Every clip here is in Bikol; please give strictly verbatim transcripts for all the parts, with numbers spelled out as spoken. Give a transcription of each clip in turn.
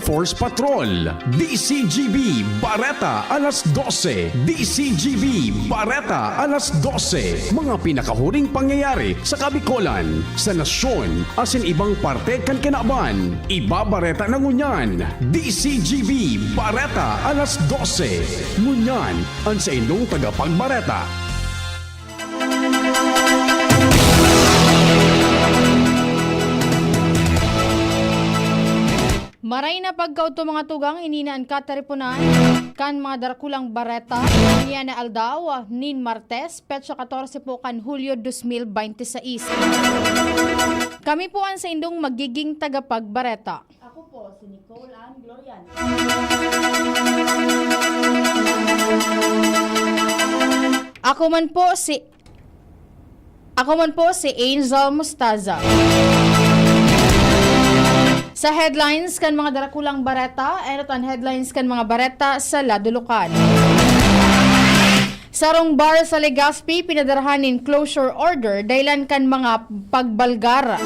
Force Patrol, D C G B, Bareta, alas dose, D C G B, Bareta, alas dose. Mga pinakahuring pangyayari sa Kabikolan, sa nasyon, asin ibang parte kan kinaban. Ibabareta na ngunyan, D C G B, Bareta, alas dose. Ngunyan, an saindong tagapagbareta. Maray na pagkaudto, mga tugang, ini na an katiriponan kan mga darakulang bareta niya na aldaw nin Martes, petsa katorse po kan Hulyo dos mil bente seis. Kami po an saindong magiging tagapagbareta. Ako po si Nicole Ann Glorian. Ako man po si Ako man po si Angel Mustaza. Sa headlines kan mga darakulang bareta, enot an headlines kan mga bareta sa lado lokal. Sarong bar sa Legazpi pinadarhan nin closure order dahilan kan mga pagbalgar.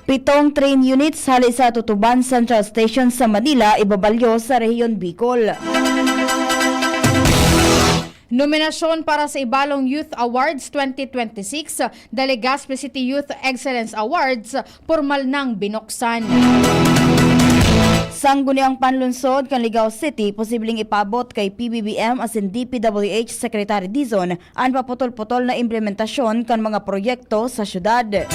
Pitong train units hale sa Tutuban Central Station sa Manila ibabalyo sa Rehiyon Bicol. Nominasyon para sa Ibalong Youth Awards twenty twenty-six, The Legazpi City Youth Excellence Awards, pormal nang binuksan. Sangguniang panlunsod kan Ligao City posibleng ipaabot kay P B B M asin D P W H Secretary Dizon an paputol-putol na implementasyon kan mga proyekto sa syudad.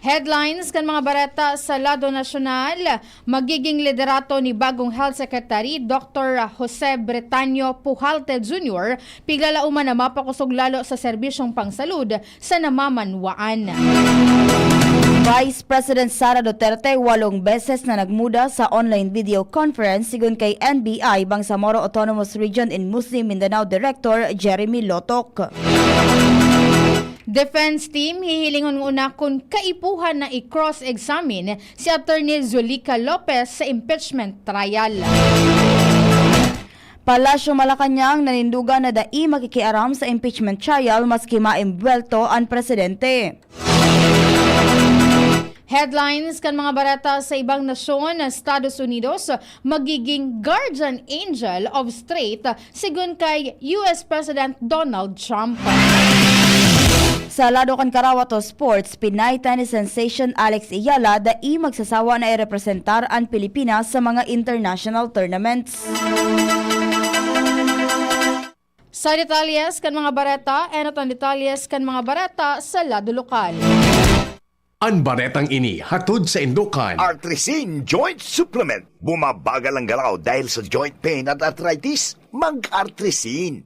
Headlines kan mga bareta sa lado nasyonal. Magiging liderato ni bagong Health Secretary Doktor Jose Bretanio Pujalte Junior, piglalaoman na mapakosog lalo sa serbisyong pangsalud sa namamanwaan. Vice President Sara Duterte walong beses na nagmuda sa online video conference, sigon kay N B I Bangsamoro Autonomous Region in Muslim Mindanao Director Jeremy Lotok. Defense team hihilingon nguna kun kaipuhan na i-cross-examine si Attorney Zuleika Lopez sa impeachment trial. Palasyo Malacañang nanindugan na dai makikiaram sa impeachment trial maski maembwelto an presidente. Headlines kan mga bareta sa ibang nasyon. Estados Unidos magiging guardian angel of strait, sigon kay U S President Donald Trump. Sa lado kan karawat o sports, Pinay tennis sensation Alex Eala dai magsasawa na irepresentar an Pilipinas sa mga international tournaments. Sa detalyes kan mga bareta, enot an detalyes kan mga bareta sa lado lokal. An baretang ini hatod saindo kan Artrisin Joint Supplement. Bumabagal ang galaw dahil sa joint pain at arthritis? Mag-Artrisin.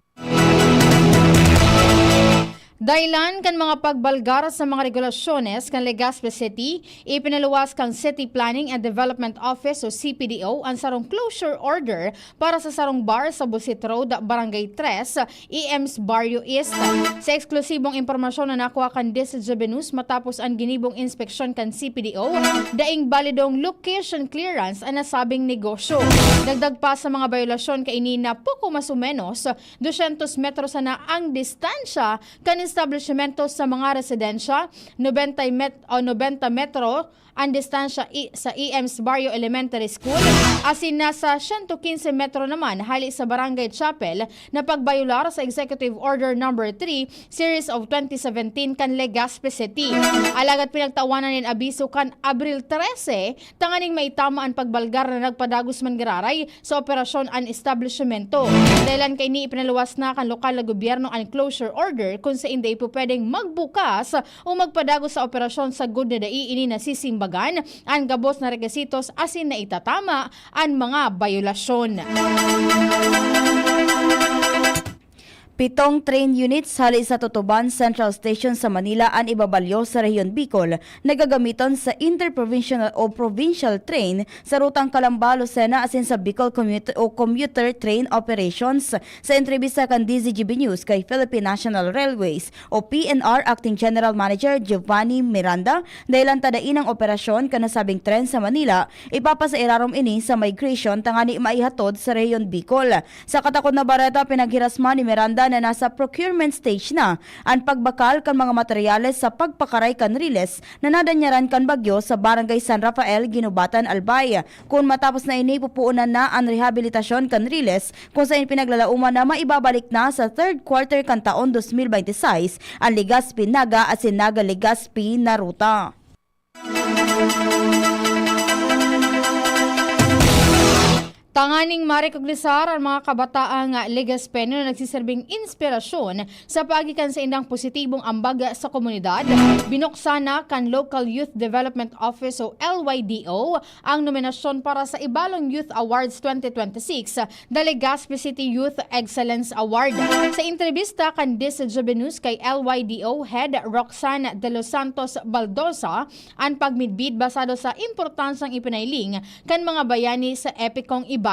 Dahilan kan mga pagbalgar sa mga regulasyones kan Legazpi City, ipinaluwas kan City Planning and Development Office o C P D O an sarong closure order para sa sarong bar sa Busit Road, Barangay tres, E M's Barrio East. Sa eksklusibong impormasyon na nakuha kan D Z G B News matapos an ginibong inspeksyon kan C P D O, daing balidong location clearance an nasabing negosyo. Dagdag pa sa mga bayolasyon kaini na poko mas o menos dosyentos metro sana ang distansya kan establisimento sa mga residensya, nobenta met-, o nobenta metro an distansya i-, sa E M's Barrio Elementary School, asin nasa sento kinse metro naman hali sa Barangay Chapel na pagbayolar sa Executive Order Number three, Series of twenty seventeen kan Legazpi City. Alagad pinagtawanan nin abiso kan Abril trese tanganing maitama an pagbalgar na nagpadagos man giraray sa operasyon an establisimento. Dahilan kaini, ipinaluwas na kan lokal na gobyerno an closure order kun saen dai po pwedeng magbukas o magpadagos sa operasyon sagkod na dai ini nasisimbagan an gabos na rekwisitos asin naitatama an mga bayolasyon. Pitong train units hale sa Tutuban Central Station sa Manila an ibabalyo sa Rehiyon Bicol na gagamiton sa interprovincial o provincial train sa rutang Calamba, Lucena asin sa Bicol Commute-, o Commuter Train Operations. Sa entrebista kan D Z G B News kay Philippine National Railways o P N R Acting General Manager Giovanni Miranda, dahilan ta dai nang operasyon kan nasabing tren sa Manila, ipapasa irarom ini sa migration tangani maihatod sa Rehiyon Bicol. Sa katakod na bareta, pinaghirasman ni Miranda na nasa procurement stage na an pagbakal kan mga materyales sa pagpakaray kan riles na nadanyaran kan bagyo sa Barangay San Rafael, Guinobatan, Albay. Kun matapos na ini, pupuonan na an rehabilitasyon kan riles, kung saen pinaglalaoman na maibabalik na sa third quarter kan taon dos mil bente seis an Legazpi Naga asin Naga Legazpi na ruta. Tanganing marekognisar an mga kabataang Legazpeño na nagsiserbing inspirasyon sa paagi kan saindang positibong ambag sa komunidad, binuksan na kan Local Youth Development Office o L Y D O ang nominasyon para sa Ibalong Youth Awards twenty twenty-six, The Legazpi City Youth Excellence Award. Sa entrebista kan Diz Jovenus kay L Y D O Head Roxanne De Los Santos Baldosa, an pagmidbid basado sa importansyang ipinailing kan mga bayani sa epikong Ibalong.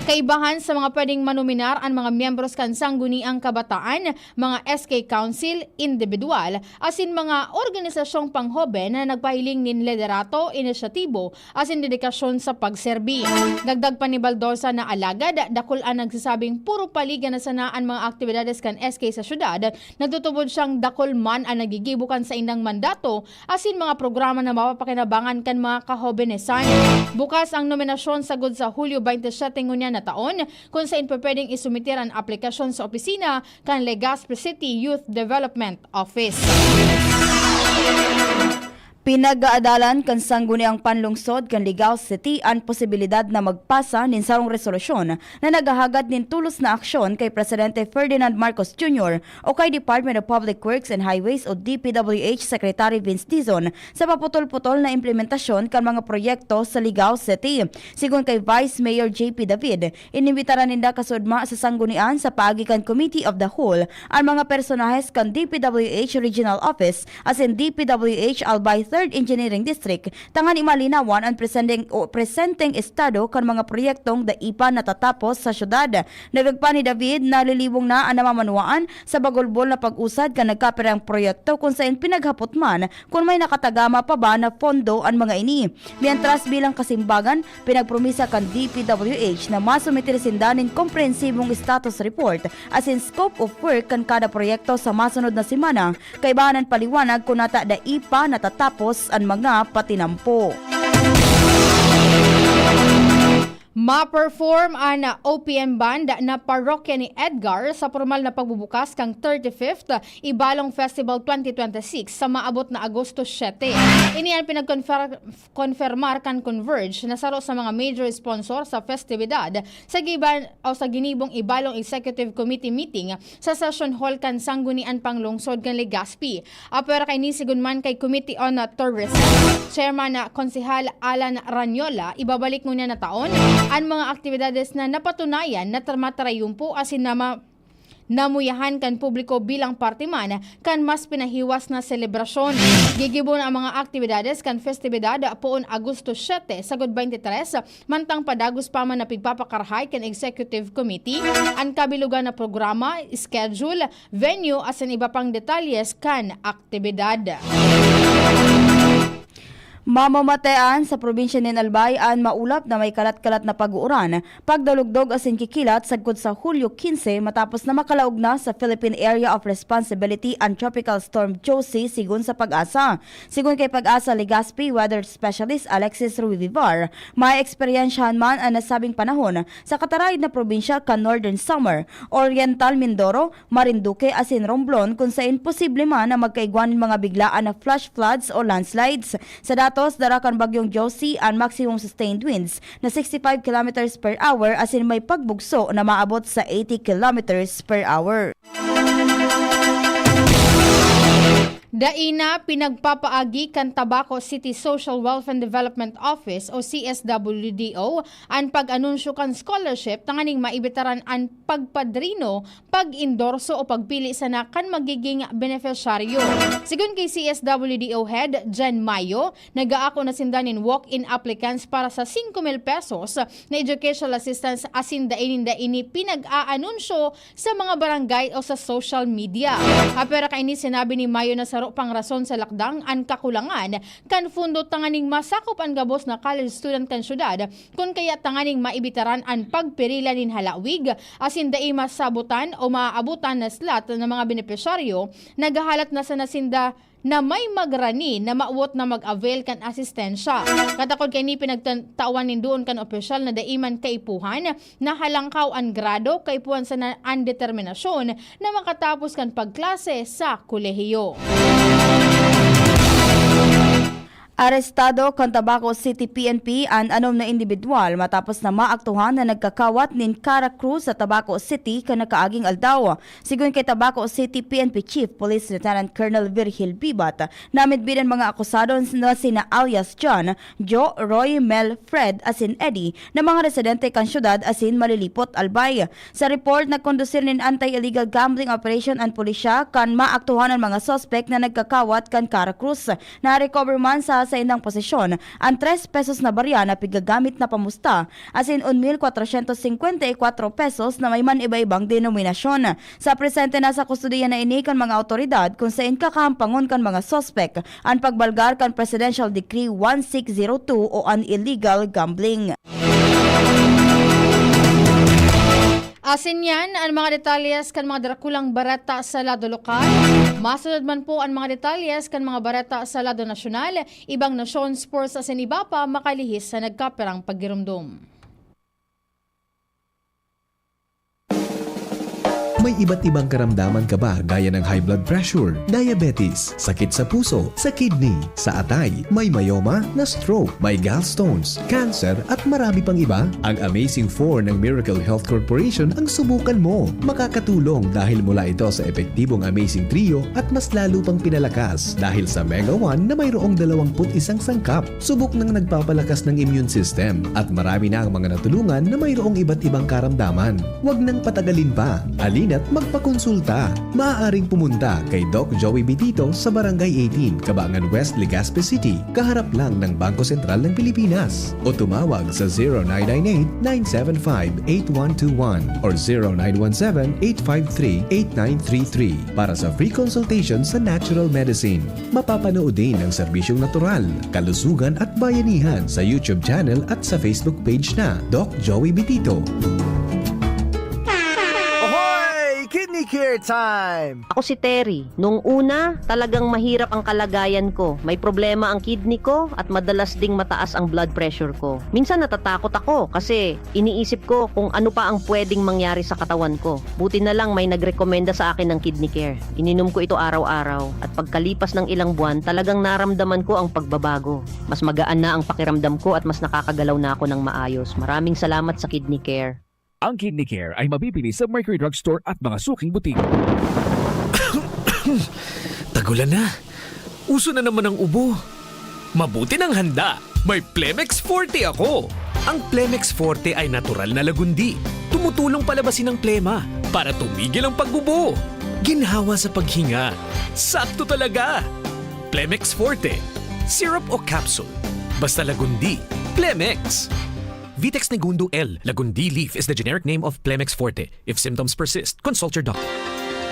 Kaibahan sa mga pwedeng manominar an mga miyembros kan Sangguniang Kabataan, mga S K Council, indibidwal, asin mga organisasyong panghoben na nagpahiling nin liderato, inisyatibo, asin dedikasyon sa pagserbi. Dagdag pa ni Baldosa na alagad, dakul an nagsasabing puro paligan na sana an mga aktibidades kan S K sa syudad, nagtutubod siyang dakul man an nagigibo kan saindang mandato asin mga programa na mapapakinabangan kan mga kahobenesan. Bukas ang nominasyon sagod sa Hulyo twenty-seven ngunyan na taon, kun saen pwedeng isumiter an aplikasyon sa opisina kan Legazpi City Youth Development Office. Pinag-aadalan kan Sangguniang Panlungsod kan Legazpi City an posibilidad na magpasa nin sarong resolusyon na naghahagad nin tolos na aksyon kay Presidente Ferdinand Marcos Junior o kay Department of Public Works and Highways o D P W H Secretary Vince Dizon sa paputol-putol na implementasyon kan mga proyekto sa Legazpi City. Sigon kay Vice Mayor J P David, inimbitaran ninda kasudma sa sanggunian sa paagi kan Committee of the Whole an mga personahes kan D P W H Regional Office asin D P W H Albay Third Engineering District tanganing malinawan an presenteng, o presenteng estado kan mga proyektong dai pa natatapos sa syudad. Dagdag pa ni David, naliliwong na an namamanwaan sa bagulbol na pag-usad kan nagkapirang proyekto kun saen pinaghapot man kun may nakatagama pa ba na pondo an mga ini. Mientras, bilang kasimbagan, pinagpromisa kan D P W H na masumitir sinda nin komprehensibong status report asin scope of work kan kada proyekto sa masunod na semana, kaibahan an paliwanag kun nata dai pa natatapos an mga patinampo. Ma-perform an O P M Band na parokya ni Edgar sa pormal na pagbubukas kan thirty-fifth Ibalong Festival twenty twenty-six sa maabot na Agosto siete. Ini an pinagkonfer-, konfermar kan Converge na saro sa mga major sponsor sa festibidad sa giban o sa ginibong Ibalong Executive Committee meeting sa Session Hall kan Sanggunian Panglungsod kan Legazpi. Apwera kaini, sigon man kay Committee on Tourism Chairman na Konsehal Alan Ranyola, ibabalik ngunyan na taon an mga aktibidades na napatunayan na tra-, matarayumpo asin na ma-, namuyahan kan publiko bilang parte man kan mas pinahiwas na selebrasyon. Gigibon ang mga aktibidades kan festibidad poon Agosto siete sagod twenty-three, mantang padagos pa man na pigpapakarahay kan Executive Committee an kabilugan na programa, schedule, venue asin iba pang detalles kan aktibidad. Mamamatean sa probinsya nin Albay an maulap na may kalat-kalat na pag-uuran, pagdologdog asin kikilat sagkod sa Hulyo quince matapos na makalaog na sa Philippine Area of Responsibility an Tropical Storm Josie, sigon sa PAGASA. Sigon kay PAGASA Legazpi Weather Specialist Alexis Ruivivar, maeeksperyensyahan man an nasabing panahon sa kataraed na probinsya kan Northern Samar, Oriental Mindoro, Marinduque asin Romblon, kun saen posible man na magkaigwa nin mga biglaan na flash floods o landslides. Sa datos, dara kan Bagyong Josie an maximum sustained winds na sixty-five kilometers per hour asin may pagbugso na maabot sa eighty kilometers per hour. Dai na pinagpapaagi kan Tabaco City Social Welfare and Development Office o C S W D O an pag-anunsyo kan scholarship tanganing maibitaran an pagpadrino, pag-endorso o pagpili sana kan magiging benepisyaryo. Sigon kay C S W D O Head Jen Mayo, nag-aako na sinda nin walk-in applicants para sa singko mil pesos na educational assistance asin dai ninda ini pinag-aanunsyo sa mga barangay o sa social media. Apwera kaini, sinabi ni Mayo na sa pang rason sa lakdang an kakulangan kan fundo tanganing masakop an gabos na college student kan syudad, kun kaya tanganing maibitaran an pagpirila nin halawig asin dai masabutan o maaabutan na slot na mga benepisyaryo, naghahalat na sana sinda na may magrani na mawot na mag-avail kan asistensya. Katakod kaini, pinagtawan nin duon kan opisyal na dai man kaipuhan na halangkaw an grado, kaipuhan sana an determinasyon na makatapos kan pagklase sa kolehiyo. Arestado kan Tabaco City P N P an anom na indibidwal matapos na maaktuhan na nagkakawat nin kara krus sa Tabaco City kan nakaaging aldaw. Sigon kay Tabaco City P N P Chief Police Lieutenant Colonel Virgil Bibat, namidbid an mga akusado na sina alias John, Joe, Roy, Mel, Fred asin Eddie na mga residente kan syudad asin Malilipot, Albay. Sa report, nagkondusir nin anti-illegal gambling operation an pulisya kan maaktuhan an mga suspek na nagkakawat kan kara krus. Na-recover man sa saindang posesyon an tres pesos na barya na pigagamit na pamusta asin un mil kwatrosyentos singkwenta y kwatro pesos na may man iba-ibang denominasyon. Sa presente, nasa kustodiya na ini kan mga awtoridad, kun saen kakahampangon kan mga suspek an pagbalgar kan Presidential Decree one six zero two o an illegal gambling. Asin yan an mga detalyes kan mga drakulang bareta sa lado lokal. Masunod man po an mga detalyes kan mga bareta sa lado nasyonal, ibang nasyon, sports asin iba pa, makalihis sa nagkapirang paggiromdom. May iba't ibang karamdaman ka ba, gaya ng high blood pressure, diabetes, sakit sa puso, sa kidney, sa atay, may myoma, na-stroke, may gallstones, cancer, at marami pang iba? Ang Amazing four ng Miracle Health Corporation ang subukan mo. Makakatulong dahil mula ito sa epektibong Amazing Trio at mas lalo pang pinalakas dahil sa Mega one na mayroong dalawampu't isang sangkap. Subok nang nagpapalakas ng immune system at marami na ang mga natulungan na mayroong iba't ibang karamdaman. Huwag nang patagalin pa. Halina't magpakonsulta. Maaaring pumunta kay Doc Joey Bitito sa Barangay eighteen, Cabangan West, Legazpi City, kaharap lang ng Bangko Sentral ng Pilipinas. O tumawag sa zero nine nine eight, nine seven five, eight one two one or zero nine one seven, eight five three, eight nine three three para sa free consultation sa natural medicine. Mapapanood din ang serbisyong natural, kalusugan at bayanihan sa YouTube channel at sa Facebook page na Doc Joey Bitito. Ahoy! Kidney Care Time! Ako si Terry. Nung una, talagang mahirap ang kalagayan ko. May problema ang kidney ko at madalas ding mataas ang blood pressure ko. Minsan natatakot ako kasi iniisip ko kung ano pa ang pwedeng mangyari sa katawan ko. Buti na lang may nagrekomenda sa akin ng Kidney Care. Ininom ko ito araw-araw at pagkalipas ng ilang buwan, talagang naramdaman ko ang pagbabago. Mas magaan na ang pakiramdam ko at mas nakakagalaw na ako ng maayos. Maraming salamat sa Kidney Care. Ang Kidney Care ay mabibili sa Mercury Drug Store at mga suking butika. Tagulan na. Uso na naman ang ubo. Mabuti nang handa. May Plemex Forte ako. Ang Plemex Forte ay natural na lagundi. Tumutulong palabasin ang plema para tumigil ang pag-ubo. Ginhawa sa paghinga. Sakto talaga. Plemex Forte. Syrup o capsule. Basta lagundi. Plemex. Vitex Negundo L. Lagundi leaf is the generic name of Plemex Forte. If symptoms persist, consult your doctor.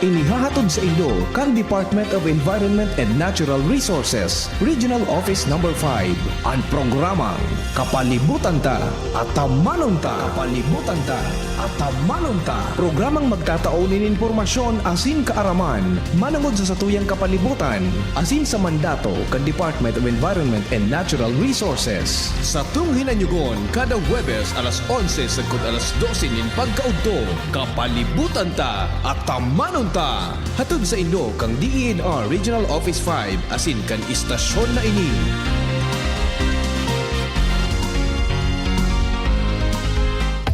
Inihahatod sa inyo kan Department of Environment and Natural Resources, Regional Office Number five, an programang Kapalibutan Ta, Atamanon Ta. Kapalibutan Ta, Atamanon Ta. Programang magtatao nin impormasyon asin kaaraman manongod sa satuyang kapalibutan asin sa mandato kan Department of Environment and Natural Resources. Satong hinanyugon kada Huwebes alas onse sagkod alas dose nin pagkaudto, Kapalibutan Ta, Atamanon Ta. Hatod sa inyo kan D E N R Regional Office five asin kan istasyon na ini.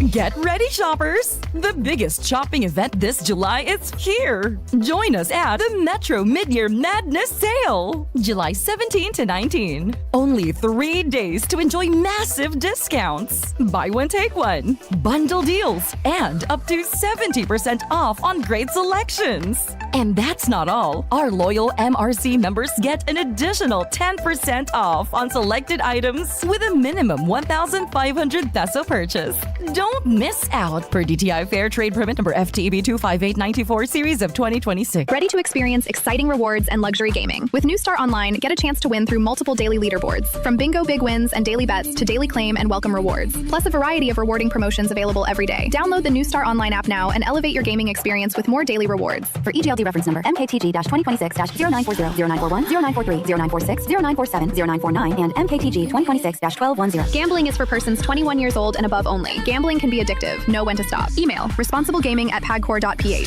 Get ready, shoppers! The biggest shopping event this July is here! Join us at the Metro Midyear Madness Sale, July seventeen to nineteen. Only three days to enjoy massive discounts. Buy one, take one, bundle deals, and up to seventy percent off on great selections. And that's not all. Our loyal M R C members get an additional ten percent off on selected items with a minimum one thousand five hundred peso purchase. Don't Miss out per D T I Fair Trade Permit number F T E B two five eight nine four series of twenty twenty-six. Ready to experience exciting rewards and luxury gaming? With New Star Online, get a chance to win through multiple daily leaderboards, from bingo big wins and daily bets to daily claim and welcome rewards, plus a variety of rewarding promotions available every day. Download the New Star Online app now and elevate your gaming experience with more daily rewards. For E G L D reference number, M K T G dash twenty twenty-six dash zero nine four zero, zero nine four one, zero nine four three, zero nine four six, zero nine four seven, zero nine four nine, and M K T G twenty twenty-six dash twelve one zero. Gambling is for persons twenty-one years old and above only. Gambling can be addictive. Know when to stop. Email responsiblegaming at pagcor dot P H.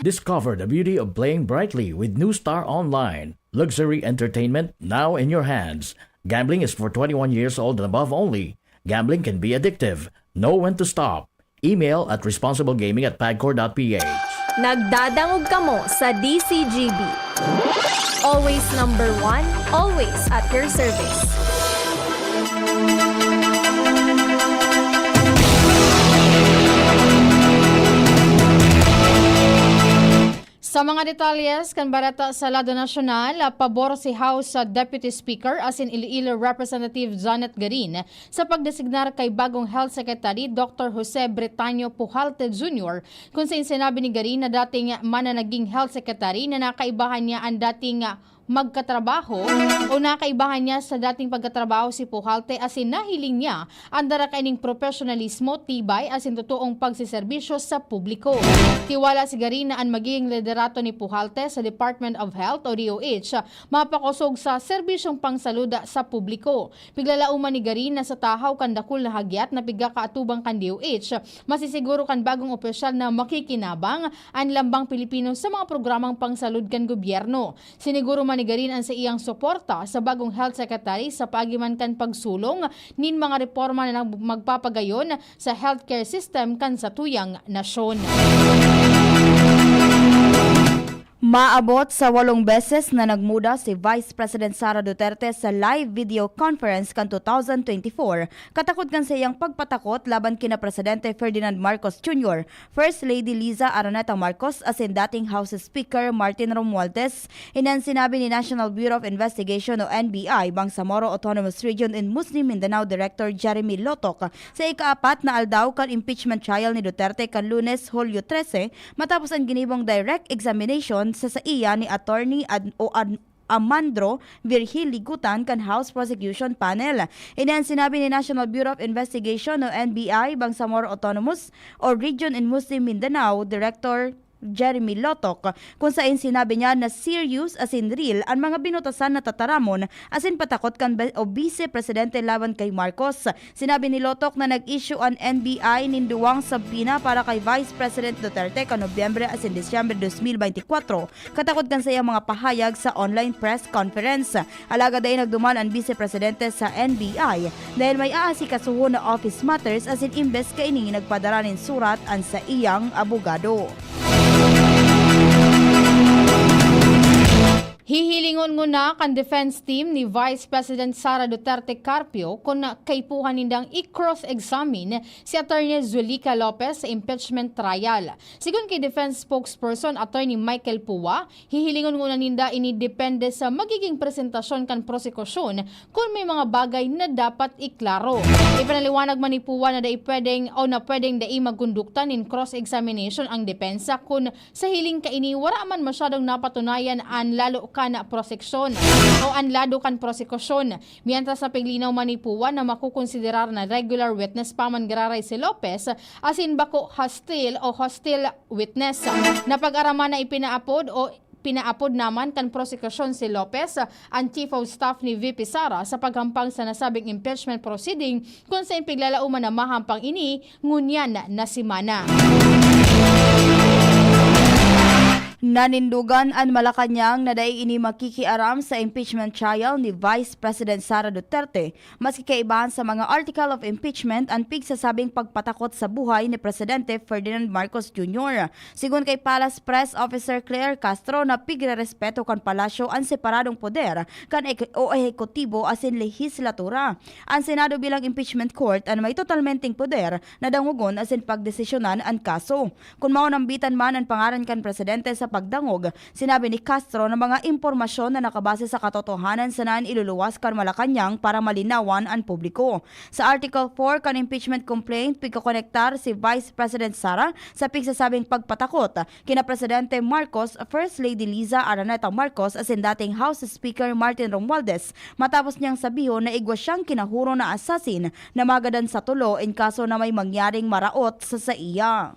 Discover the beauty of playing brightly with New Star Online. Luxury entertainment now in your hands. Gambling is for twenty-one years old and above only. Gambling can be addictive. Know when to stop. Email at responsiblegaming at pagcor dot P H. Nagdadangog kamo sa D C G B. Always number one, always at your service. Sa mga detalles kan bareta sa lado nasyonal, pabor si House Deputy Speaker asin Iloilo Representative Janet Garin sa pagdesignar kay bagong Health Secretary Doctor Jose Bretaño Pujalte Junior, kun sain sinabi ni Garin na dating mananaging Health Secretary na nakaibahan niya an dating magkatrabaho o nakaibahan niya sa dating pagkatrabaho si Pujalte asin nahiling niya an dara kaining propesyonalismo, tibay asin totoong pagseserbisyo sa publiko. Tiwala si Garin na an magiging liderato ni Pujalte sa Department of Health o D O H mapakosog sa serbisyong pangsalud sa publiko. Piglalauman ni Garin na sa tahaw kan dakul na hagyat na pigkakaatubang kan D O H, masisiguro kan bagong opisyal na makikinabang an lambang Pilipino sa mga programang pangsalud kan gobyerno. Siniguro man ni Garin an saiyang suporta sa bagong health secretary sa paagi man kan pagsulong nin mga reporma na nag-, magpapagayon sa healthcare system kan satuyang nasyon. Maabot sa walong beses na nagmuda si Vice President Sara Duterte sa live video conference kan two thousand twenty-four, katakod kan saiyang pagpatakot laban kina Presidente Ferdinand Marcos Junior, First Lady Liza Araneta Marcos asin dating House Speaker Martin Romualdez. Ini an sinabi ni National Bureau of Investigation o N B I, Bangsamoro Autonomous Region and Muslim Mindanao Director Jeremy Lotok sa ikaapat na aldaw kan impeachment trial ni Duterte kan Lunes, Hulyo trese, matapos an ginibong direct examination sa saiya ni Attorney Ad- o Ad- Amandro Virgil Ligutan kan House Prosecution Panel. Ini an sinabi ni National Bureau of Investigation o N B I, Bangsamoro Autonomous o Region in Muslim Mindanao Director Jeremy Lotok, kung sain sinabi niya na serious asin real an mga binutasan na tataramon asin patakot kan be- o Vice Presidente laban kay Marcos. Sinabi ni Lotok na nag-issue an N B I nin duwang subpoena para kay Vice President Duterte kan Nobyembre asin Disyembre dos mil beintikwatro, katakod kan saiyang mga pahayag sa online press conference. Alagad dai nagduman an Vice Presidente sa N B I dahil may aasikasuhon na office matters asin imbes kaini nagpadara nin surat an saiyang abogado. Hihilingon nguna kan defense team ni Vice President Sara Duterte Carpio kun kaipuhan nindang i-cross-examine si Attorney Zuleika Lopez sa impeachment trial. Sigon ki defense spokesperson Attorney Michael Pua, hihilingon nguna ninda ini depende sa magiging presentasyon kan prosekusyon kun may mga bagay na dapat iklaro. Ipinaliwanag man ni Pua na dai pwedeng o na pwedeng dai magkondukta nin cross-examination ang depensa kun sa hiling kaini wara man masyadong napatunayan an lalo kan proseksyon o an lado kan prosekusyon. Mientras, napiglinaw man ni Pua na makokonsiderar na regular witness pa man giraray si Lopez asin bako hostile o hostile witness. Napag-araman na ipinaapod o pinaapod naman kan prosekusyon si Lopez, an Chief of Staff ni V P Sara, sa paghampang sa nasabing impeachment proceeding, kun sain piglalauman na mahampang ini ngunyan na semana. Nanindogan an Malacañang na dai ini makikiaram sa impeachment trial ni Vice President Sara Duterte, maski kaibahan sa mga article of impeachment an pigsasabing pagpatakot sa buhay ni Presidente Ferdinand Marcos Junior. Sigon kay Palace Press Officer Claire Castro na pigrerespeto kan palasyo an separadong poder kan ek- o ehekutibo asin lehislatura. An Senado bilang impeachment court an may totalmenteng poder na dangogon asin pagdesisyonan an kaso. Kun maunambitan man an pangaran kan presidente sa pagdangog. Sinabi ni Castro na mga impormasyon na nakabase sa katotohanan sana an iluluwas kan Malacañang para malinawan an publiko. Sa Article four kan impeachment complaint, pigkokonektar si Vice President Sara sa pigsasabing pagpatakot kina Presidente Marcos, First Lady Liza Araneta Marcos asin dating House Speaker Martin Romualdez, matapos niyang sabihon na igwa siyang kinahuron na assassin na magadan sa tulo in kaso na may mangyaring maraot sa saiya.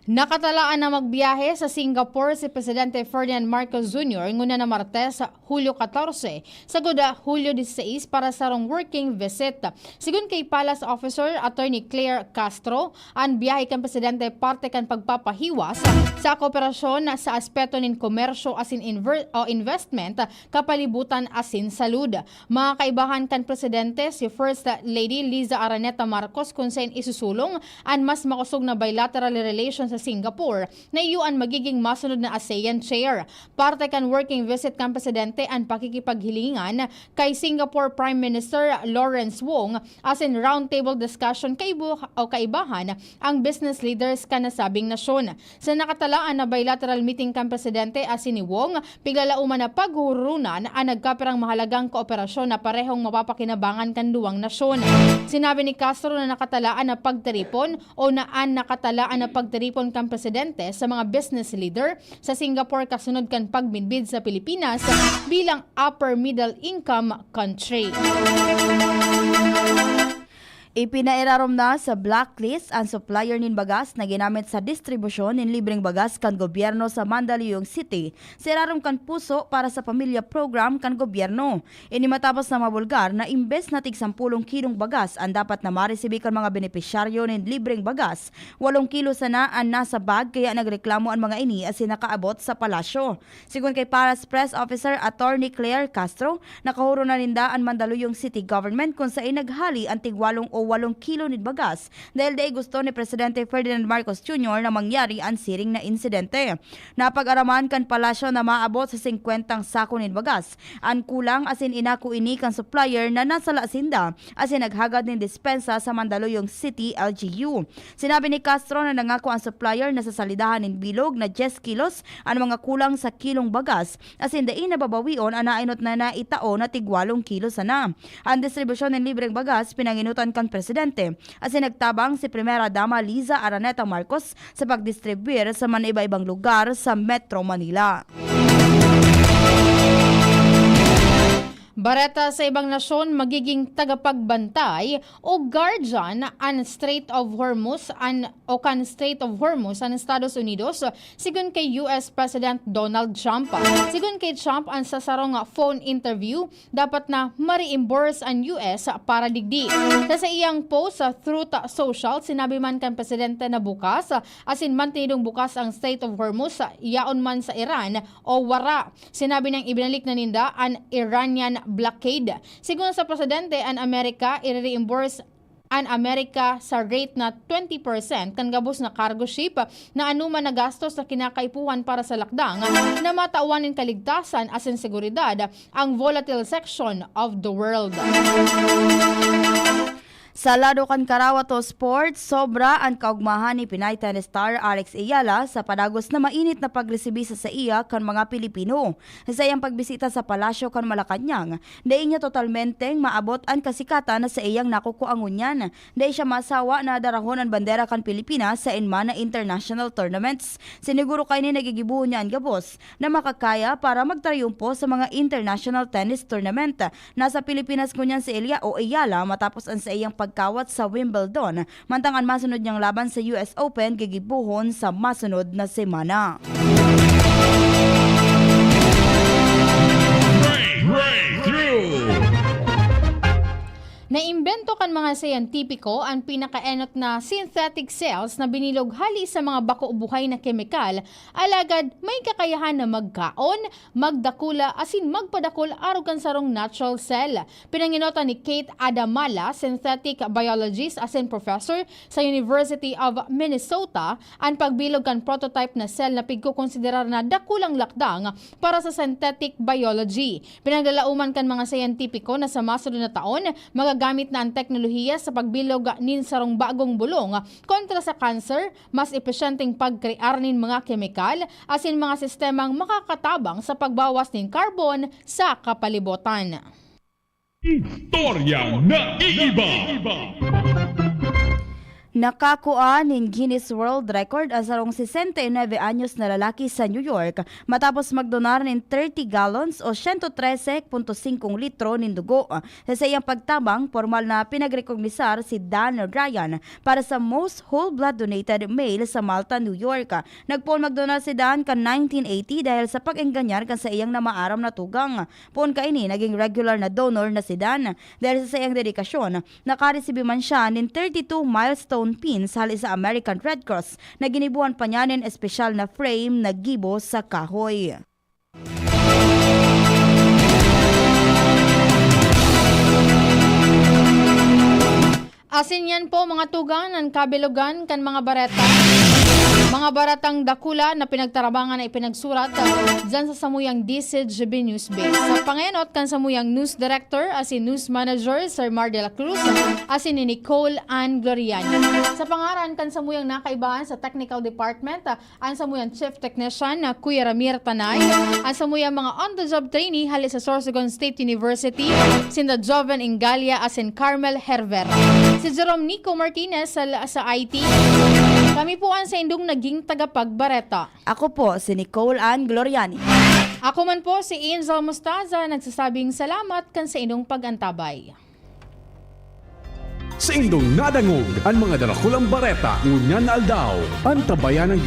Nakatalaan na magbiyahe sa Singapore si Presidente Ferdinand Marcos Junior ngunyan na Martes, Hulyo katorse, sagkod Hulyo diseis para sarong working visit. Sigon kay Palace Officer Attorney Claire Castro, an biyahe kan presidente parte kan pagpapahiwas sa kooperasyon sa aspeto nin komersyo asin inver-, o investment, kapalibutan asin salud. Mga kaibahan kan presidente, si First Lady Liza Araneta Marcos, kun saen isusulong an mas makosog na bilateral relations sa Singapore na iyo an magiging masunod na ASEAN chair. Parte kan working visit kan presidente an pakikipaghilingan kay Singapore Prime Minister Lawrence Wong asin roundtable discussion kaibo-, o kaibahan ang business leaders kan nasabing nasyon. Sa nakatalaan na bilateral meeting kan presidente asin ni Wong, piglalauman na paghuhurunan an nagkapirang mahalagang kooperasyon na parehong mapapakinabangan kan duwang nasyon. Sinabi ni Castro na nakatalaan na pagtiripon o na an nakatalaan na pagtiripon kan presidente sa mga business leader sa Singapore kasunod kan pagmidbid sa Pilipinas bilang upper middle income country. Ipinairarom na sa blacklist an supplier nin bagas na ginamit sa distribusyon nin libreng bagas kan gobyerno sa Mandaluyong City, sa irarom kan Puso para sa Pamilya program kan gobyerno. Ini matapos na mabulgar na imbes na tig sampulong kilong bagas an dapat na maresibi kan mga benepisyaryo nin libreng bagas, walong kilo sana an nasa bag, kaya nagreklamo an mga ini asin nakaabot sa palasyo. Sigon kay Palace Press Officer Attorney Claire Castro, nakahuro na ninda an Mandaluyong City Government kun saen naghali an tig walong o walong kilo nin bagas dahil dai gusto ni Presidente Ferdinand Marcos Junior na mangyari an siring na insidente. Napag-araman kan palasyo na maabot sa singkwentang sako nin bagas an kulang asin inako ini kan supplier na nasala sinda asin naghagad nin dispensa sa Mandaluyong City L G U. Sinabi ni Castro na nangako ang supplier na sasalidahan nin bilog na dyes kilos an mga kulang sa kilong bagas, asin dai na babawion an naenot na naitao na tig walong kilo sana. An distribusyon nin libreng bagas pinangenotan kan presidente, asin nagtabang si Primera Dama Liza Araneta Marcos sa pagdistribuir sa maniba-ibang lugar sa Metro Manila. Bareta sa ibang nasyon, magiging tagapagbantay o guardian an Strait of Hormuz an o kan Strait of Hormuz an Estados Unidos, sigon kay U S President Donald Trump. Sigon kay Trump, an sa sarong phone interview, dapat na ma-reimburse an U S para digdi. Sa saiyang post sa Truth Social, sinabi man kan presidente na bukas asin mantenidong bukas ang Strait of Hormuz, yaon man sa Iran o wara. Sinabi niyang ibinalik na ninda an Iranian blockade. Sigon sa presidente, an Amerika ire-reimburse an Amerika sa rate na twenty percent kan gabos na cargo ship na anoman na gastos na kinakaipuhan para sa lakdang na matawan nin kaligtasan asin seguridad ang volatile section of the world. Sa lado kan karawat o sports, sobra an kaogmahan ni Pinay tennis star Alex Eala sa padagos na mainit na pagresibi sa saiya kan mga Pilipino. Sa saiyang pagbisita sa Palasyo kan Malacañang, dai niya totalmenteng maabot an kasikatan na saiyang nakukuan ngunyan. Dai siya masawa na darahon an bandera kan Pilipinas sa saen man na international tournaments. Siniguro kaini na gigibohon niya an gabos na makakaya para magtrayumpo sa mga international tennis tournament. Nasa Pilipinas ngunyan si Elia o Eala matapos an saiyang pagkawat sa Wimbledon, mantang an masunod niyang laban sa U S Open gigibohon sa masunod na semana. Breakthrough! Naimbento kan mga siyentipiko an pinakaenot na synthetic cells na binilog hali sa mga bako buhay na kemikal, alagad may kakayahan na magkaon, magdakula asin magpadakul arog kan sarong natural cell. Pinangenotan ni Kate Adamala, synthetic biologist asin professor sa University of Minnesota, an pagbilog kan prototype na cell na pigkokonsiderar na dakulang lakdang para sa synthetic biology. Pinaglalauman kan mga siyentipiko na sa masunod na taon, magagamit na an teknolohiya sa pagbilog nin sarong bagong bulong kontra sa kanser, mas epesyenteng pagkrear nin mga kemikal asin mga sistemang makakatabang sa pagbawas nin carbon sa kapalibotan. Istoryang naiiba. Nakakua nin Guinness World Record an sarong sesenta y nuebe anyos na lalaki sa New York matapos magdonar nin thirty gallons o sento trese punto singkong litro nin dugo. Sa saiyang pagtabang, pormal na pinagrekognisar si Dan Ryan para sa most whole blood donated male sa Malta, New York. Nagpoon magdonar si Dan kan nineteen eighty dahil sa pag-engganyar kan saiyang namaaram na tugang. Poon kaini, naging regular na donor na si Dan. Dahil sa saiyang dedikasyon, nakaresibi man siya nin thirty-two milestone pins hali sa American Red Cross na ginibohan pa niya nin espesyal na frame na gibo sa kahoy. Asin yan po, mga tugang, an kabilogan kan mga bareta. Mga baretang dakula na pinagtarabangan na ipinagsurat dyan sa samuyang DZGB News Base. Sa pangenot kan samuyang news director asin news manager, Sir Mar de la Cruz, asin ni Nicole Ann Gloriani. Sa pangaran kan samuyang nakaibahan sa technical department, an samuyang chief technician na Kuya Ramir Tanay, an samuyang mga on-the-job trainee hali sa Sorsogon State University, sinda Joven Ingalia asin Carmel Herver. Si Jerome Nico Martinez sa, sa I T. Kami po an saindong naging tagapagbareta. Ako po si Nicole Ann Gloriani. Ako man po si Angel Mostaza, nagsasabing salamat kan saindong pag-antabay. Saindong nadangog an mga darakulang bareta ngunyan na aldaw. Antabayan ang